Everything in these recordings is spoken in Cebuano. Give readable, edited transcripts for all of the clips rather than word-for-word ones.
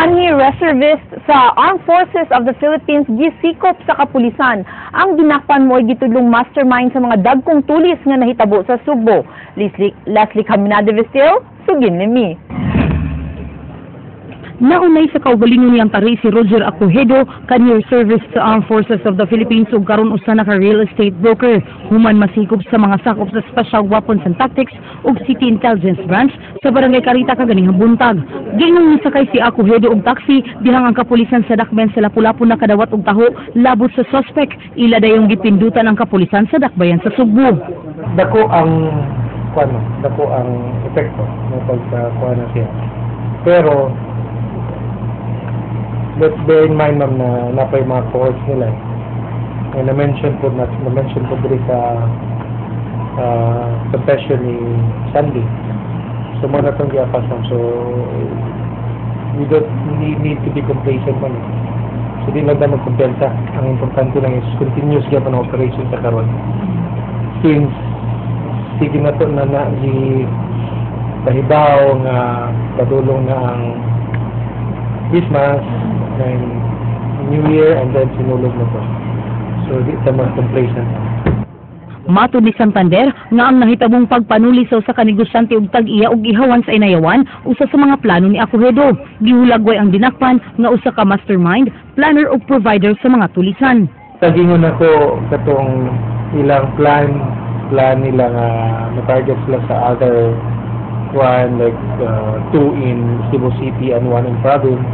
Kanhi reservist sa Armed Forces of the Philippines gisikop sa kapulisan. Ang dinakpan mo'y gitudlong mastermind sa mga dagkong tulis nga nahitabo sa Sugbo. Leslie Caminada Vestil, sugin ni mi. Naunay sa kaugalingon niyang tari si Roger Acojedo, kanhi reservist sa Armed Forces of the Philippines ug karon usa na ka real estate broker. Human masikop sa mga sakop sa Special Weapons and Tactics ug City Intelligence Branch sa Barangay Carita kaganihang buntag. Giingong nisakay si Acojedo og taxi dihang ang kapulisan sa Dakbayan sa Lapu-Lapu nakadawat og taho labot sa suspect. Ila dayong gipindutan ang kapulisan sa Dakbayan sa Sugbo. Dako ang kuan, dako ang epekto ng pagkakuha na siya. Pero let's bear in mind, ma'am, na napay mga cohorts nila eh. And na-mention po diri sa confession ni Sandy. So mo na itong giapas, ma'am. So we don't need to be complacent man eh. So di lang ta magkumpiyansa. Ang importante lang is continuous gyapon ang operation sa karon. Since sige na to na na gi pahibaw nga padulong na ang Christmas and New Year and then Sinulog na to. So di ta mag-complacent. Matod ni Santander nga ang nahitabong pagpanuli sa usa ka negosyante og tag-iya og ihawan sa Inayawan usa sa mga plano ni Acojedo. Gihulagway ang dinakpan nga usa ka mastermind, planner ug provider sa mga tulisan. Tagingon ako katong ilang plan nila nga ma-target sila sa other one, like two in Cebu City and one in province.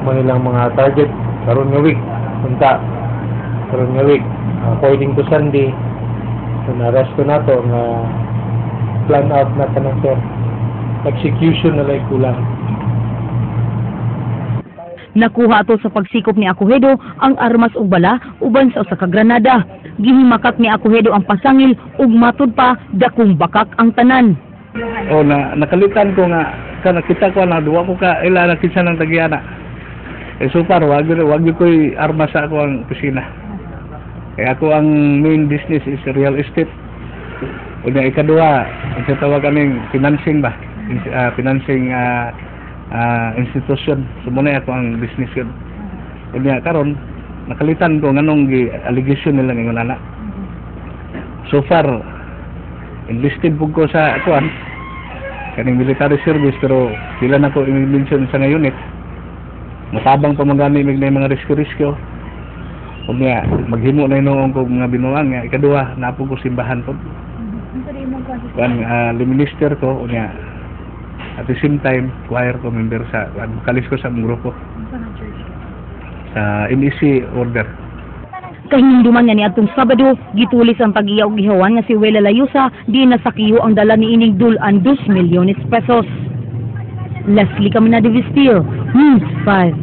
Mo nilang mga target karon nga week, unta karon nga week, according to Sunday. So na-arresto na to nga plan out na kanang, sir, execution na lang kulang. Nakuha ato sa pagsikop ni Acojedo ang armas ug bala uban sa usa ka granada. Gihimakak ni Acojedo ang pasangil ug matud pa dakong bakak ang tanan. O na nakalitan ko nga kana kita ko na duwa ko ka ila na kinsa nang tagiana. Eh so far wag ko'y armas sa ako ang opisina. Kaya ako ang main business is real estate. Unya ikaduha, ang tawag kaming financing ba? Financing institution. So muna ako ang business yun. Unya karon nakalitan ko nganong gi allegation nila ningon ana. So far enlisted pud ko sa kuan kaning military service, pero pila na ko i-mention sa nga unit. Matabang pa man gani mig na mga risko-risko. Unya maghimo na hinuon ko mga binuang nga ikaduha napo ko simbahan pod. Kuan minister ko, unya at the same time choir ko, member sa kuan, vocalist ko sa among grupo sa MEC order. Kahinumduman nga niadtong Sabado, gitulis ang tag-iya og ihawan nga si Wela Layusa diin nasakiyo ang dala niining dul-an 2 milyones pesos. Leslie Caminada Vestil, News 5.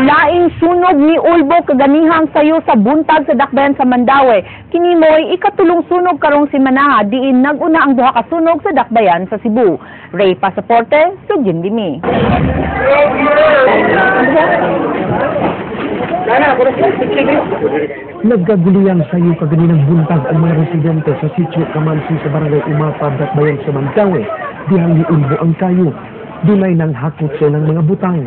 Laing sunog ni Ulbo kaganihang sayo sa buntag sa Dakbayan sa Mandaue. Kini mo'y ikatulong sunog karong simanaha diin nag-una ang duha ka sunog sa Dakbayan sa Cebu. Ray Pasaporte, sugin dimi. Nagkagulian sa iyo kaganinang buntag ang mga residente sa Sitio Kamansi sa Barangay Umapad, Dakbayan sa Mandaue. Dihang niulbo ang kayo. Dunay nang hakot sa ilang mga butang.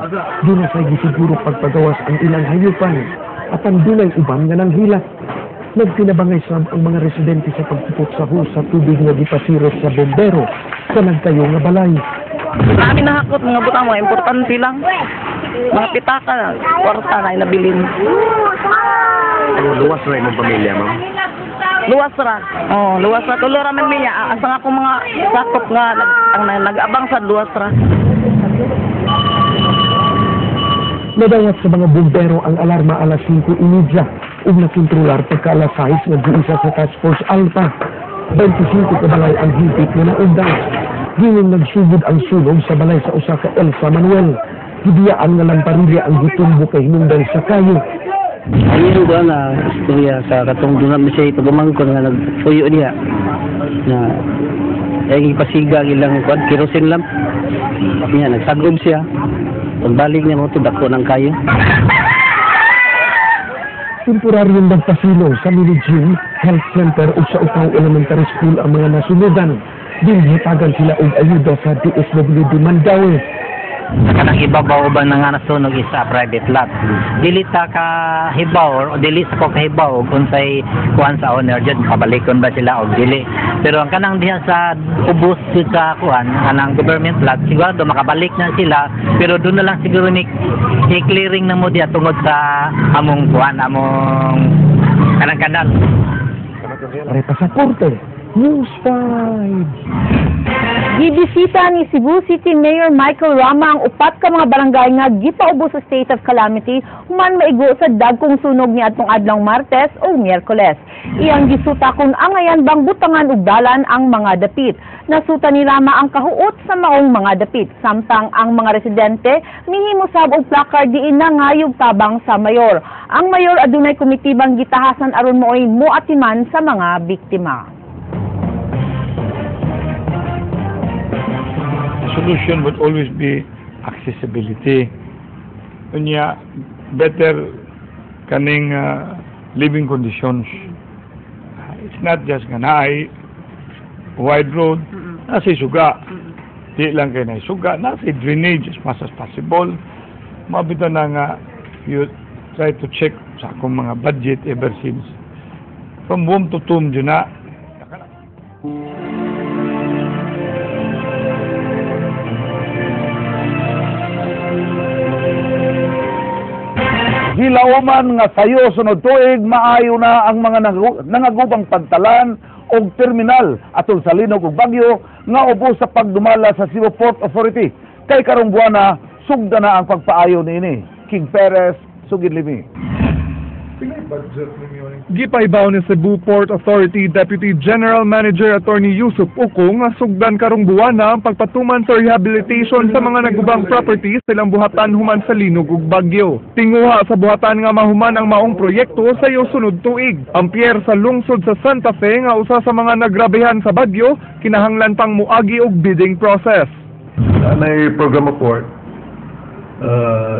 Duna sa gisiguro pagpagawas ang ilang hayupan. Apan dunay uban nga nang hilak. Nagtinabangay sab ang mga residente sa pagpupot sa hose sa tubig nga gipasirot sa bombero sa nagtayo nga balay. Marami nahakot mga butang, mga importante lang. Mga pitaka, kwarta na inabilin. Luwas ra imong pamilya, ma'am? Luwas ra. Oh, luwas ra. Tulo ra man miya. Asa nga akong mga sakop nga ang nag-abang sa luwas ra. Nadawat sa mga bombero ang alarma alas 5:30 ug nakontrolar pagka alas 6 nga giisa sa Task Force Alpha. 25 ka balay ang hipit nga naundang. Gining nagsugod ang sunog sa balay sa usa ka Elsa Manuel. Gibiyaan nga lamparilya ang gitumbo kay hinungdan sa kayo. Ayun ko na istorya sa katong dungan mi siya pagumangkon nga nagpuyo diha na ay gipasiga ang ilang kuan kerosene lamp niya, nagsagob siya, pagbalik niya mo to dako ng kayo. Temporaryong nagpasilong sa mini gym, health center ug sa Upaw Elementary School ang mga nasunugan. Dinhitagan sila og ayuda sa DSWD Mandaue. Kanang ibabaw uban na nga nasunog is a private lot. Dili ta ka hibaw or dili sa ko kahibaw og unsay kuan sa owner jud, kabalikon ba sila og dili. Pero ang kanang diha sa ubos jud sa kuan, kanang government lot, sigurado makabalik na sila, pero doon na lang siguro ni i-clearing na mo diha tungod sa among kuan, among kanang kanal. Repa sa Korte, News 5. Gibisita ni Cebu City Mayor Michael Rama ang upat ka mga barangay nga gipaubos sa state of calamity human maigo sa dagkong sunog niadtong adlawng Martes o Miyerkules. Iyang gisuta kung angayan bang butangan og dalan ang mga dapit. Nasuta ni Rama ang kahuot sa maong mga dapit, samtang ang mga residente mihimo sab og placard diin nangayog tabang sa mayor. Ang mayor adunay komitibang gitahasan aron mooy moatiman sa mga biktima. The solution would always be accessibility. Unya, better kaning living conditions. It's not just nga naay wide road, nasa suga. Di lang kay naay suga, nasa drainage as much as possible. Mabito na nga you try to check sa akong mga budget ever since. From womb to tomb dyan na. Gilauman nga sayo sunod tuig maayo na ang mga nangagubang pantalan og terminal atol sa linog ug bagyo nga ubos sa pagdumala sa Cebu Port Authority. Kay karong buwana sugda na ang pagpaayo niini. King Perez, sugid limi. Gipaibaw ni Cebu Port Authority Deputy General Manager Attorney Yusuf Uko nga sugdan karong buwana ang pagpatuman sa rehabilitation sa mga nagubang properties sa ilang buhatan human sa linog ug bagyo. Tinguha sa buhatan nga mahuman ang maong proyekto sa sunod tuig. Ang pier sa lungsod sa Santa Fe nga usa sa mga nagrabehan sa bagyo, kinahanglan pang muagi og bidding process. Anay program of work,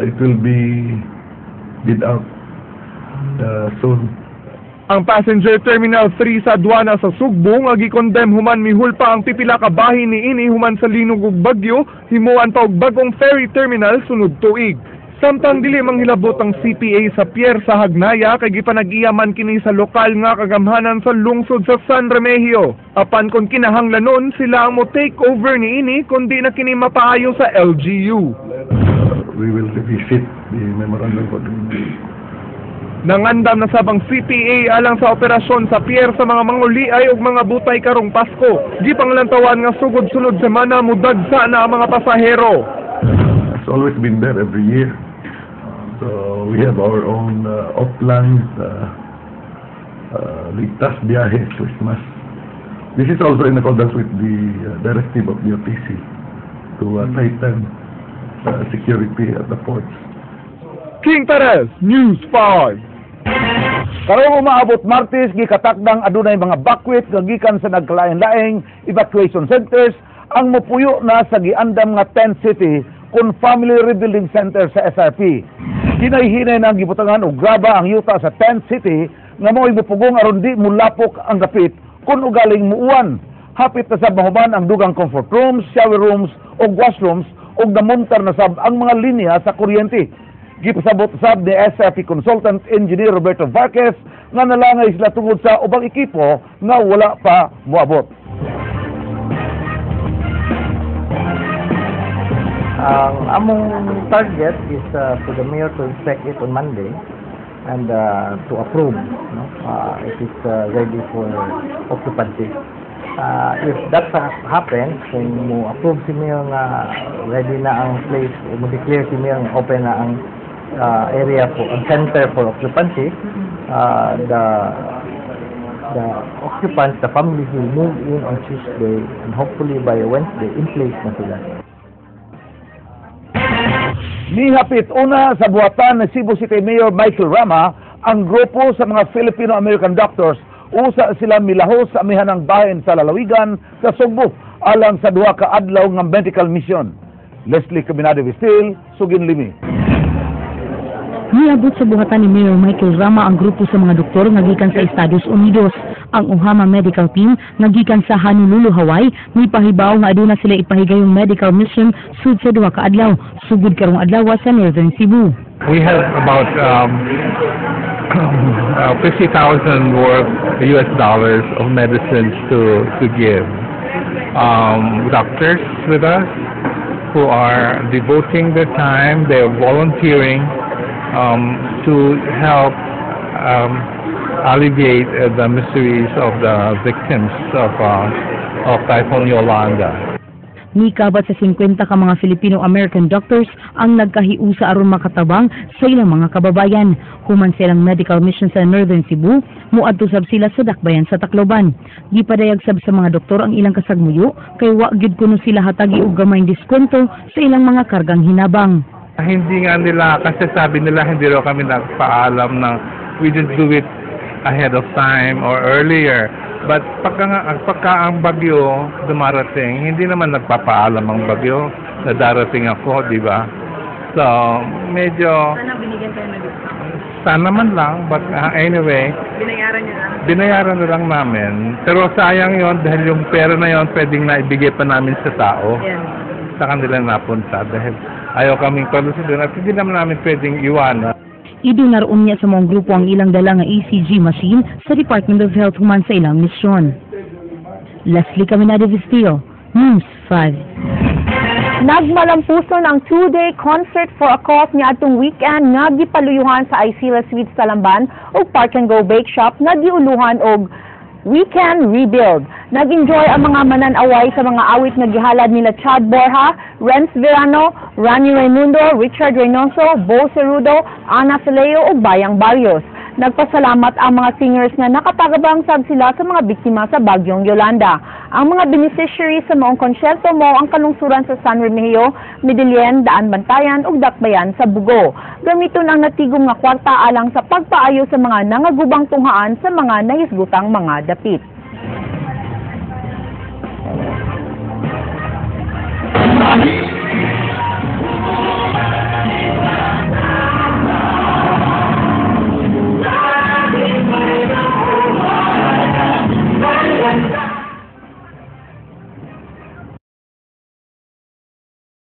it will be bid out soon. Ang Passenger Terminal 3 sa aduana sa Sugbo nga gikondem human mihulpa ang pipila ka bahin niini human sa linog ug bagyo, himuan pa og bag-ong ferry terminal sunod tuig. Samtang dili manghilabot ang CPA sa pier sa Hagnaya kay gipanag-iya man kini sa lokal nga kagamhanan sa lungsod sa San Remigio. Apan kon kinahanglanon sila ang mo take over niini kun di na kini mapaayo sa LGU. We will revisit the memorandum of agreement. Nangandam na sab ang CPA alang sa operasyon sa pier sa mga manguliay ug mga butay karong Pasko. Gipanglantawan nga sugod sunod semana mudagsa na ang mga pasahero. It's always been there every year. So we have our own off-plans, ligtas biyahe Christmas. This is also in accordance with the directive of the OTC to tighten security at the ports. King Perez, News 5. Karong umaabot Martes, gikatakdang adunay mga bakwit nga gikan sa nagkalain-laing evacuation centers ang mopuyo na sa giandam nga tent city kun family rebuilding center sa SRP. Hinay-hinay na ang gibutangan og graba ang yuta sa tent city nga mao'y mupugong aron di mulapok ang gapit kun ugaling muuwan. Hapit na sab mahuman ang dugang comfort rooms, shower rooms ug washrooms ug namontar na sab ang mga linya sa kuryente. Gipasabot sab ni SRP Consultant Engineer Roberto Varquez nga nalangay sila tungod sa ubang ekipo nga wala pa moabot. Ang among target is for the mayor to inspect it on Monday and to approve, no? It is ready for occupancy. If that happens, kung mo approve si mayor nga ready na ang place, mo declare si mayor nga open na ang area for, ang center for occupancy, the occupants, the families will move in on Tuesday and hopefully by Wednesday in place na sila. Nihapit una sa buhatan ni Cebu City Mayor Michael Rama ang grupo sa mga Filipino-American doctors. Usa sila milahos sa amihanang bahin sa lalawigan sa Sugbo alang sa duha ka adlaw nga medical mission. Leslie Caminade Vistil, Sugin Limi. Niabot sa buhatan ni Mayor Michael Rama ang grupo sa mga doktor nga gikan sa Estados Unidos. Ang Ohama Medical Team nga gikan sa Honolulu, Hawaii, mipahibaw nga aduna sila ipahigayong medical mission sud sa 2 ka adlaw, sugod karong adlaw sa Northern Cebu. We have about 50,000 worth US dollars of medicines to give. Doctors with us who are devoting their time, they are volunteering to help alleviate the miseries of the victims of Typhoon Yolanda. Mikabat sa 50 ka mga Filipino-American doctors ang nagkahiusa aron makatabang sa ilang mga kababayan. Human silang medical mission sa Northern Cebu, muadto sab sila sa dakbayan sa Tacloban. Gipadayag sab sa mga doktor ang ilang kasagmuyo kay wa gyud kuno sila hatagi og gamayng diskwento sa ilang mga kargang hinabang. Hindi nga nila, kasi sabi nila hindi raw kami nagpaalam ng we didn't do it ahead of time or earlier. But pagka ang bagyo dumarating, hindi naman nagpapaalam ang bagyo na darating ako, di ba? So, medyo Sana binigyan kayo ng discount. Sana man lang, but anyway, Binayaran niyo lang. Binayaran na lang namin. Pero sayang yon dahil yung pera na yon pwedeng naibigay pa namin sa tao. Sa kanila napunta dahil ayaw kaming palusin at hindi naman namin pwedeng iwanan. Idunaroon niya sa mga grupo ang ilang dala nga ECG machine sa Department of Health human sa ilang misyon. Leslie Caminada Vistillo, News 5. Nagmalampuson ang two-day concert for a cause niadtong weekend nga gipaluyuhan sa Isila Suites Talamban ug Park and Go Bake Shop nga giuluhan og We Can Rebuild. Nag-enjoy ang mga mananaway sa mga awit nga gihalad nila Chad Borja, Renz Verano, Rani Raimundo, Richard Reynoso, Bo Cerudo, Ana Feleo ug Bayang Barrios. Nagpasalamat ang mga singers nga nakatabang sab sila sa mga biktima sa Bagyong Yolanda. Ang mga beneficiaries sa maong konsyerto mao ang kalungsuran sa San Remigio, Medellin, Daan Bantayan ug Dakbayan sa Bugo. Gamiton ang natigom nga kwarta alang sa pagpaayo sa mga nangagubang tunghaan sa mga nahisgutang mga dapit.